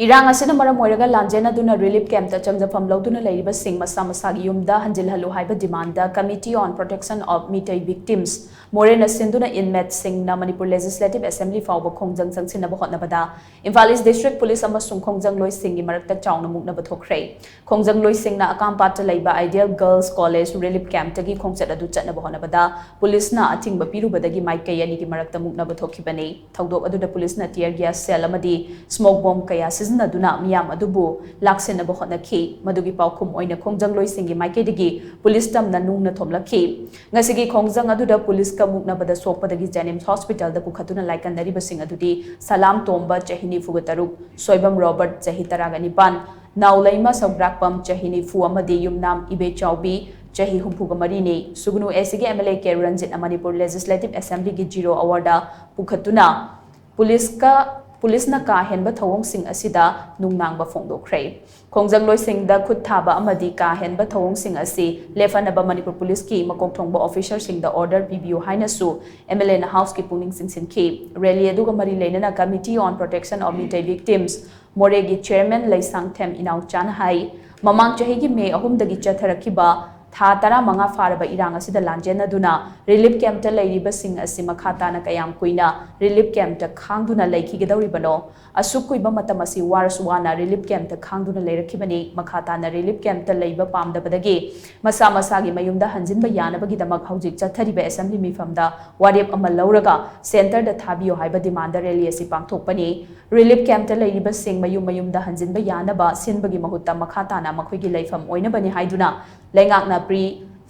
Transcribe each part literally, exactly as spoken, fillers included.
ꯏꯔꯥꯡ ꯑꯁꯤꯅ ꯃꯔꯝ ꯑꯣꯏꯔꯒ ꯂꯥꯟꯖꯦꯟꯅꯗꯨꯅ ꯔꯤꯂꯤꯐ ꯀꯦꯝꯞꯇ ꯆꯪꯖꯐꯝ ꯂꯧꯗꯨꯅ ꯂꯩꯔꯤꯕꯁꯤꯡ ꯃꯁꯥ ꯃꯁꯥꯒꯤ ꯌꯨꯝꯗ ꯍꯟꯖꯤꯜꯍꯜꯂꯨ ꯍꯥꯏꯕ demand Committee on Protection of Meitei Victims, ꯃꯣꯔꯦꯅ ꯁꯤꯟꯗꯨꯅ ꯏꯟꯃꯦꯠꯁꯤꯡꯅ ꯃꯅꯤꯄꯨꯔ ꯂꯦꯖꯤꯁꯂꯦꯇꯤꯚ ꯑꯦꯁꯦꯝꯕ꯭ꯂꯤ ꯐꯥꯎꯕ ꯈꯣꯡꯖꯪ ꯆꯪꯁꯤꯟꯅꯕ ꯍꯣꯠꯅꯕꯗ ꯏꯝꯐꯥꯜ ꯏꯁ ꯗꯤꯁꯇ꯭ꯔꯤꯛ ꯄꯨꯂꯤꯁ ꯑꯃꯁꯨꯡ ꯈꯣꯡꯖꯪꯂꯣꯏꯁꯤꯡꯒꯤ ꯃꯔꯛꯇ ꯆꯥꯎꯅ ꯃꯨꯛꯅꯕ ꯊꯣꯛꯈ꯭ꯔꯦ꯫ ꯈꯣꯡꯖꯪꯂꯣꯏꯁꯤꯡꯅ ꯑꯀꯥꯝꯄꯥꯠꯇ ꯂꯩꯕ ꯑꯥꯏꯗꯤꯌꯦꯜ ꯒꯔꯜꯁ ꯀꯣꯂꯦꯖ ꯔꯤꯂꯤꯐ ꯀꯦꯝꯞꯇꯒꯤ ꯈꯣꯡꯆꯠ ꯑꯗꯨ ꯆꯠꯅꯕ ꯍꯣꯠꯅꯕꯗ ꯄꯨꯂꯤꯁꯅ ꯑꯊꯤꯡꯕ ꯄꯤꯔꯨꯕꯗꯒꯤ ꯃꯥꯏꯀꯩ ꯑꯅꯤꯒꯤ ꯃꯔꯛꯇ ꯃꯨꯛꯅꯕ ꯊꯣꯛꯈꯤꯕꯅꯤ꯫ ꯊꯧꯗꯣꯛ ꯑꯗꯨꯗ ꯄꯨꯂꯤꯁꯅ tear gas shell ꯑꯃꯗꯤ smoke bomb ꯀꯌꯥ ꯁꯤꯖꯤꯟꯅꯗꯨꯅ ꯃꯤꯌꯥꯝ ꯑꯗꯨꯕꯨ ꯂꯥꯛꯁꯤꯟꯅꯕ ꯍꯣꯠꯅꯈꯤ꯫ ꯃꯗꯨꯒꯤ ꯄꯥꯎꯈꯨꯝ ꯑꯣꯏꯅ ꯈꯣꯡꯖꯪꯂꯣꯏꯁꯤꯡꯒꯤ ꯃꯥꯏꯀꯩꯗꯒꯤ ꯄꯨꯂꯤꯁ ꯇꯝꯅ ꯅꯨꯡꯅ ꯊꯣꯝꯂꯛꯈꯤ꯫ ꯉꯁꯤꯒꯤ ꯈꯣꯡꯖꯪ ꯑꯗꯨꯗ ꯄꯨꯂꯤꯁꯀ ꯃꯨꯛꯅꯕꯗ ꯁꯣꯛꯄꯗꯒꯤ ꯖꯦꯅꯤꯝꯁ ꯍꯣꯁꯄꯤꯇꯥꯜꯗ ꯄꯨꯈꯠꯇꯨꯅ ꯂꯥꯏꯀꯠꯅꯔꯤꯕꯁꯤꯡ ꯑꯗꯨꯗꯤ ꯁꯂꯥꯝ ꯇꯣꯝꯕ, ꯆꯍꯤ ꯅꯤꯐꯨꯒ ꯇꯔꯨꯛ, ꯁꯣꯏꯕꯝ ꯔꯣꯕꯔꯠ, ꯆꯍꯤ ꯇꯔꯥꯒ ꯅꯤꯄꯥꯟ, ꯅꯥꯎꯂꯩꯃ ꯁꯧꯒ꯭ꯔꯥꯛꯄꯝ, ꯆꯍꯤ ꯅꯤꯐꯨ ꯑꯃꯗꯤ ꯌꯨꯝꯅꯥꯝ ꯏꯕꯦꯆꯥꯎꯕꯤ, ꯆꯍꯤ ꯍꯨꯝꯐꯨꯒ ꯃꯔꯤꯅꯤ꯫ ꯁꯨꯒꯅꯨ ꯑꯦꯁꯤꯒꯤ MLA ꯀꯦ ꯔꯟꯖꯤꯠꯅ ꯃꯅꯤꯄꯨꯔ ꯂꯦꯖꯤꯁꯂꯦꯇꯤꯚ ꯑꯦꯁꯦꯝꯕ꯭ꯂꯤꯒꯤ ꯖꯤꯔꯣ ꯑꯋꯥꯔꯗ ꯄꯨꯈꯠꯇꯨꯅ ꯄꯨꯂꯤꯁꯀ, ꯄꯨꯂꯤꯁꯅ ꯀꯥ ꯍꯦꯟꯕ ꯊꯧꯑꯣꯡꯁꯤꯡ ꯑꯁꯤꯗ ꯅꯨꯡꯅꯥꯡꯕ ꯐꯣꯡꯗꯣꯛꯈ꯭ꯔꯦ꯫ ꯈꯣꯡꯖꯪꯂꯣꯏꯁꯤꯡꯗ ꯈꯨꯠ ꯊꯥꯕ ꯑꯃꯗꯤ ꯀꯥ ꯍꯦꯟꯕ ꯊꯧꯑꯣꯡꯁꯤꯡ ꯑꯁꯤ ꯂꯦꯞꯍꯟꯅꯕ ꯃꯅꯤꯄꯨꯔ ꯄꯨꯂꯤꯁꯀꯤ ꯃꯀꯣꯛ ꯊꯣꯡꯕ ꯑꯣꯐꯤꯁꯔꯁꯤꯡꯗ ꯑꯣꯔꯗꯔ ꯄꯤꯕꯤꯌꯨ ꯍꯥꯏꯅꯁꯨ MLAꯅ ꯍꯥꯎꯁꯀꯤ ꯄꯨꯛꯅꯤꯡ ꯆꯤꯡꯁꯤꯟꯈꯤ꯫ ꯔꯦꯂꯤ ꯑꯗꯨꯒ ꯃꯔꯤ ꯂꯩꯅꯅ Committee on Protection of Meitei Victims, ꯃꯣꯔꯦꯒꯤ ꯆꯦꯌꯔꯃꯦꯟ ꯂꯩꯁꯥꯡꯊꯦꯝ ꯏꯅꯥꯎꯆꯥꯅ ꯍꯥꯏ, ꯃꯃꯥꯡ ꯆꯍꯤꯒꯤ ꯃꯦ ꯑꯍꯨꯝꯗꯒꯤ ꯆꯠꯊꯔꯛꯈꯤꯕ ꯊꯥ ꯇꯔꯥꯃꯉꯥ ꯐꯥꯔꯕ ꯏꯔꯥꯡ ꯑꯁꯤꯗ ꯂꯥꯟꯖꯦꯟꯅꯗꯨꯅ ꯔꯤꯂꯤꯐ ꯀꯦꯝꯞꯇ ꯂꯩꯔꯤꯕꯁꯤꯡ ꯑꯁꯤ ꯃꯈꯥ ꯇꯥꯅ ꯀꯌꯥꯝ ꯀꯨꯏꯅ ꯔꯤꯂꯤꯐ ꯀꯦꯝꯞꯇ ꯈꯥꯡꯗꯨꯅ ꯂꯩꯈꯤꯒꯗꯧꯔꯤꯕꯅꯣ? ꯑꯁꯨꯛ ꯀꯨꯏꯕ ꯃꯇꯝ ꯑꯁꯤ ꯋꯥꯔꯁꯨ ꯋꯥꯅ ꯔꯤꯂꯤꯐ ꯀꯦꯝꯞꯇ ꯈꯥꯡꯗꯨꯅ ꯂꯩꯔꯛꯈꯤꯕꯅꯤ꯫ ꯃꯈꯥ ꯇꯥꯅ ꯔꯤꯂꯤꯐ ꯀꯦꯝꯞꯇ ꯂꯩꯕ ꯄꯥꯝꯗꯕꯗꯒꯤ ꯃꯁꯥ ꯃꯁꯥꯒꯤ ꯃꯌꯨꯝꯗ ꯍꯟꯖꯤꯟꯕ ꯌꯥꯅꯕꯒꯤꯗꯃꯛ ꯍꯧꯖꯤꯛ ꯆꯠꯊꯔꯤꯕ ꯑꯦꯁꯦꯝꯕ꯭ꯂꯤ ꯃꯤꯐꯝꯗ ꯋꯥꯔꯦꯞ ꯑꯃ ꯂꯧꯔꯒ ꯁꯦꯟꯇꯔꯗ ꯊꯥꯕꯤꯌꯨ ꯍꯥꯏꯕ ꯗꯤꯃꯥꯟꯗ ꯔꯦꯂꯤ ꯑꯁꯤ ꯄꯥꯡꯊꯣꯛꯄꯅꯤ꯫ ꯔꯤꯂꯤꯐ ꯀꯦꯝꯞꯇ ꯂꯩꯔꯤꯕꯁꯤꯡ ꯃꯌꯨꯝ ꯃꯌꯨꯝꯗ ꯍꯟꯖꯤꯟꯕ ꯌꯥꯅꯕ ꯁꯤꯟꯕꯒꯤ ꯃꯍꯨꯠꯇ ꯃꯈꯥ ꯇꯥꯅ ꯃꯈꯣꯏꯒꯤ ꯂꯩꯐꯝ ꯑꯣꯏꯅꯕꯅꯤ ꯍꯥꯏꯗꯨꯅ ꯂꯩꯉꯥꯛꯅ pre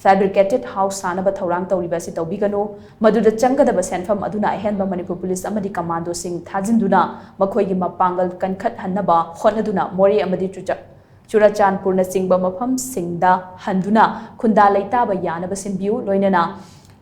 fabricated house ꯁꯥꯅꯕ ꯊꯧꯔꯥꯡ ꯇꯧꯔꯤꯕ ꯑꯁꯤ ꯇꯧꯕꯤꯒꯅꯨ꯫ ꯃꯗꯨꯗ ꯆꯪꯒꯗꯕ ꯁꯦꯟꯐꯝ ꯑꯗꯨꯅ ꯑꯍꯦꯟꯕ ꯃꯅꯤꯄꯨꯔ ꯄꯨꯂꯤꯁ ꯑꯃꯗꯤ ꯀꯃꯥꯟꯗꯣꯁꯤꯡ ꯊꯥꯖꯤꯟꯗꯨꯅ ꯃꯈꯣꯏꯒꯤ ꯃꯄꯥꯡꯒꯜ ꯀꯟꯈꯠꯍꯟꯅꯕ ꯍꯣꯠꯅꯗꯨꯅ ꯃꯣꯔꯦ ꯑꯃꯗꯤ ꯆꯨꯆ-, ꯆꯨꯔꯆꯥꯟꯄꯨꯔꯅꯆꯤꯡꯕ ꯃꯐꯝꯁꯤꯡꯗ ꯍꯟꯗꯨꯅ ꯈꯨꯟꯗꯥ ꯂꯩꯇꯥꯕ ꯌꯥꯅꯕ ꯁꯤꯟꯕꯤꯌꯨ꯫ ꯂꯣꯏꯅꯅ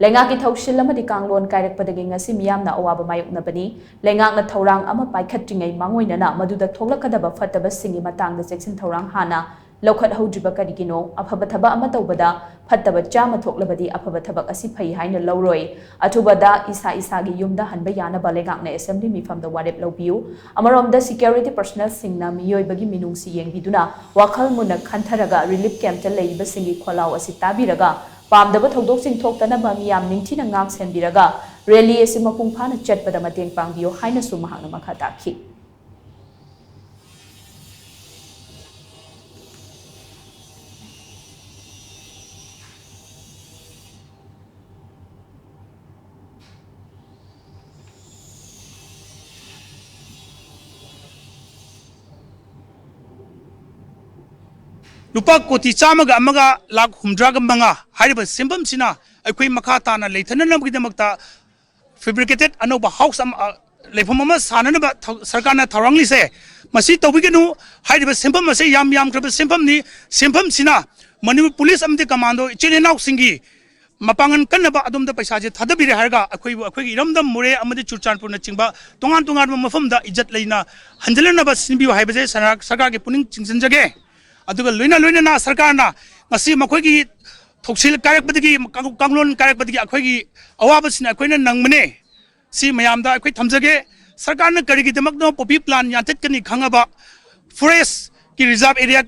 ꯂꯩꯉꯥꯛꯀꯤ ꯊꯧꯁꯤꯜ ꯑꯃꯗꯤ ꯀꯥꯡꯂꯣꯟ ꯀꯥꯏꯔꯛꯄꯗꯒꯤ ꯉꯁꯤ ꯃꯤꯌꯥꯝꯅ ꯑꯋꯥꯕ ꯃꯥꯌꯣꯛꯅꯕꯅꯤ꯫ ꯂꯩꯉꯥꯛꯅ ꯊꯧꯔꯥꯡ ꯑꯃ ꯄꯥꯏꯈꯠꯇ꯭ꯔꯤꯉꯩ ꯃꯥꯡꯑꯣꯏꯅꯅ ꯃꯗꯨꯗ ꯊꯣꯛꯂꯛꯀꯗꯕ ꯐꯠꯇꯕꯁꯤꯡꯒꯤ ꯃꯇꯥꯡꯗ ꯆꯦꯛꯁꯤꯟ ꯊꯧꯔꯥꯡ ꯍꯥꯟꯅ ꯂꯧꯈꯠꯍꯧꯗ꯭ꯔꯤꯕ ꯀꯔꯤꯒꯤꯅꯣ? ꯑꯐꯕ ꯊꯕꯛ ꯑꯃ ꯇꯧꯕꯗ ꯐꯠꯇꯕ ꯆꯥꯝꯃ ꯊꯣꯛꯂꯕꯗꯤ ꯑꯐꯕ ꯊꯕꯛ ꯑꯁꯤ ꯐꯩ ꯍꯥꯏꯅ ꯂꯧꯔꯣꯏ꯫ ꯑꯊꯨꯕꯗ ꯏꯁꯥ ꯏꯁꯥꯒꯤ ꯌꯨꯝꯗ ꯍꯟꯕ ꯌꯥꯅꯕ ꯂꯩꯉꯥꯛꯅ ꯑꯦꯁꯦꯝꯕ꯭ꯂꯤ ꯃꯤꯐꯝꯗ ꯋꯥꯔꯦꯞ ꯂꯧꯕꯤꯌꯨ꯫ ꯑꯃꯔꯣꯝꯗ, ꯁꯤꯀ꯭ꯌꯨꯔꯤꯇꯤ ꯄꯔꯁꯅꯦꯜꯁꯤꯡꯅ ꯃꯤꯑꯣꯏꯕꯒꯤ ꯃꯤꯅꯨꯡꯁꯤ ꯌꯦꯡꯕꯤꯗꯨꯅ ꯋꯥꯈꯜ ꯃꯨꯟꯅ ꯈꯟꯊꯔꯒ ꯔꯤꯂꯤꯐ ꯀꯦꯝꯞꯇ ꯂꯩꯔꯤꯕꯁꯤꯡꯒꯤ ꯈꯣꯜꯂꯥꯎ ꯑꯁꯤ ꯇꯥꯕꯤꯔꯒ ꯄꯥꯝꯗꯕ ꯊꯧꯗꯣꯛꯁꯤꯡ ꯊꯣꯛꯇꯅꯕ ꯃꯤꯌꯥꯝ ꯅꯤꯡꯊꯤꯅ ꯉꯥꯛ ꯁꯦꯟꯕꯤꯔꯒ ꯔꯦꯂꯤ ꯑꯁꯤ ꯃꯄꯨꯡ ꯐꯥꯅ ꯆꯠꯄꯗ ꯃꯇꯦꯡ ꯄꯥꯡꯕꯤꯌꯨ ꯍꯥꯏꯅꯁꯨ ꯃꯍꯥꯛꯅ ꯃꯈꯥ ꯇꯥꯈꯤ꯫ ꯂꯨꯄꯥ ꯀꯣꯇꯤ ꯆꯥꯝꯃꯒ ꯑꯃꯒ ꯂꯥꯈ ꯍꯨꯝꯗ꯭ꯔꯥꯒ ꯃꯉꯥ ꯍꯥꯏꯔꯤꯕ ꯁꯦꯟꯐꯝꯁꯤꯅ ꯑꯩꯈꯣꯏ ꯃꯈꯥ ꯇꯥꯅ ꯂꯩꯊꯅꯅꯕꯒꯤꯗꯃꯛꯇ ꯐꯦꯕ꯭ꯔꯤꯀꯦꯇꯦꯠ ꯑꯅꯧꯕ ꯍꯥꯎꯁ ꯑꯃ, ꯑ, ꯂꯩꯐꯝ ꯑꯃ ꯁꯥꯅꯅꯕ ꯊꯧ-, ꯁꯔꯀꯥꯔꯅ ꯊꯧꯔꯥꯡꯂꯤꯁꯦ꯫ ꯃꯁꯤ ꯇꯧꯕꯤꯒꯅꯨ꯫ ꯍꯥꯏꯔꯤꯕ ꯁꯦꯟꯐꯝ ꯑꯁꯦ ꯌꯥꯝ ꯌꯥꯝꯈ꯭ꯔꯕ ꯁꯦꯟꯐꯝꯅꯤ꯫ ꯁꯦꯟꯐꯝꯁꯤꯅ ꯃꯅꯤꯄꯨꯔ ꯄꯨꯂꯤꯁ ꯑꯃꯗꯤ ꯀꯃꯥꯟꯗꯣ ꯏꯆꯤꯜ ꯏꯅꯥꯎꯁꯤꯡꯒꯤ ꯃꯄꯥꯡꯒꯜ ꯀꯟꯅꯕ ꯑꯗꯣꯝꯗ ꯄꯩꯁꯥꯁꯦ ꯊꯥꯗꯕꯤꯔꯦ ꯍꯥꯏꯔꯒ ꯑꯩꯈꯣꯏꯕꯨ, ꯑꯩꯈꯣꯏꯒꯤ ꯏꯔꯝꯗꯝ ꯃꯣꯔꯦ ꯑꯃꯗꯤ ꯆꯨꯔꯆꯥꯟꯄꯨꯔꯅꯆꯤꯡꯕ ꯇꯣꯉꯥꯟ ꯇꯣꯉꯥꯟꯕ ꯃꯐꯝꯗ ꯏꯖꯠ ꯂꯩꯅ ꯍꯟꯖꯤꯜꯂꯛꯅꯕ ꯁꯤꯟꯕꯤꯌꯨ ꯍꯥꯏꯕꯁꯦ ꯁꯔ-, ꯁꯔꯀꯥꯔꯒꯤ ꯄꯨꯛꯅꯤꯡ ꯆꯤꯡꯁꯤꯟꯖꯒꯦ꯫ ꯑꯗꯨꯒ ꯂꯣꯏꯅ ꯂꯣꯏꯅꯅ ꯁꯔꯀꯥꯔꯅ ꯉꯁꯤ ꯃꯈꯣꯏꯒꯤ ꯊꯧꯁꯤꯜ ꯀꯥꯏꯔꯛꯄꯗꯒꯤ, ꯀꯥꯡ-, ꯀꯥꯡꯂꯣꯟ ꯀꯥꯏꯔꯛꯄꯗꯒꯤ ꯑꯩꯈꯣꯏꯒꯤ ꯑꯋꯥꯕꯁꯤꯅ ꯑꯩꯈꯣꯏꯅ ꯅꯪꯕꯅꯦ꯫ ꯁꯤ ꯃꯌꯥꯝꯗ ꯑꯩꯈꯣꯏ ꯊꯝꯖꯒꯦ꯫ ꯁꯔꯀꯥꯔꯅ ꯀꯔꯤꯒꯤꯗꯃꯛꯅꯣ ꯄꯣꯄꯤ ꯄ꯭ꯂꯥꯟ ꯌꯥꯟꯊꯠꯀꯅꯤ ꯈꯪꯉꯕ, ꯐꯣꯔꯦꯁꯀꯤ ꯔꯤꯖꯥꯔꯚ ꯑꯦꯔꯤꯌꯥ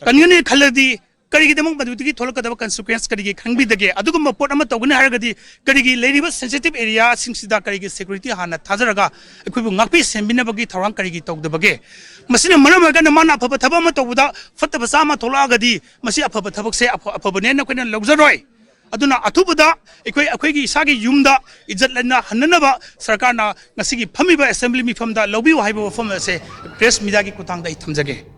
ꯀꯟꯒꯅꯤ ꯈꯜꯂꯗꯤ ꯀꯔꯤꯒꯤꯗꯃꯛ ꯃꯗꯨꯗꯒꯤ ꯊꯣꯛꯂꯛꯀꯗꯕ ꯀꯟꯁꯤꯀ꯭ꯋꯦꯟꯁ ꯀꯔꯤꯒꯤ ꯈꯪꯕꯤꯗꯒꯦ? ꯑꯗꯨꯒꯨꯝꯕ ꯄꯣꯠ ꯑꯃ ꯇꯧꯒꯅꯤ ꯍꯥꯏꯔꯒꯗꯤ ꯀꯔꯤꯒꯤ ꯂꯩꯔꯤꯕ ꯁꯦꯟꯁꯤꯇꯤꯚ ꯑꯦꯔꯤꯌꯥꯁꯤꯡꯁꯤꯗ ꯀꯔꯤꯒꯤ ꯁꯦꯀ꯭ꯌꯨꯔꯤꯇꯤ ꯍꯥꯟꯅ ꯊꯥꯖꯔꯒ ꯑꯩꯈꯣꯏꯕꯨ ꯉꯥꯛꯄꯤ ꯁꯦꯟꯕꯤꯅꯕꯒꯤ ꯊꯧꯔꯥꯡ ꯀꯔꯤꯒꯤ ꯇꯧꯗꯕꯒꯦ? ꯃꯁꯤꯅ ꯃꯔꯝ ꯑꯣꯏꯔꯀꯥꯟꯗ ꯃꯥꯅ ꯑꯐꯕ ꯊꯕꯛ ꯑꯃ ꯇꯧꯕꯗ ꯐꯠꯇꯕ ꯆꯥꯝꯃ ꯊꯣꯛꯂꯛꯑꯒꯗꯤ ꯃꯁꯤ ꯑꯐꯕ ꯊꯕꯛꯁꯦ ꯑꯐ-, ꯑꯐꯕꯅꯦꯅ ꯑꯩꯈꯣꯏꯅ ꯂꯧꯖꯔꯣꯏ꯫ ꯑꯗꯨꯅ ꯑꯊꯨꯕꯗ ꯑꯩꯈꯣꯏ, ꯑꯩꯈꯣꯏꯒꯤ ꯏꯁꯥꯒꯤ ꯌꯨꯝꯗ ꯏꯖꯠ ꯂꯩꯅ ꯍꯟꯅꯅꯕ ꯁꯔꯀꯥꯔꯅ ꯉꯁꯤꯒꯤ ꯐꯝꯃꯤꯕ ꯑꯦꯁꯦꯝꯕ꯭ꯂꯤ ꯃꯤꯐꯝꯗ ꯂꯧꯕꯤꯌꯨ ꯍꯥꯏꯕ ꯋꯥꯐꯝ ꯑꯁꯦ ꯄ꯭ꯔꯦꯁ ꯃꯤꯗꯤꯌꯥꯒꯤ ꯈꯨꯠꯊꯥꯡꯗ ꯑꯩ ꯊꯝꯖꯒꯦ꯫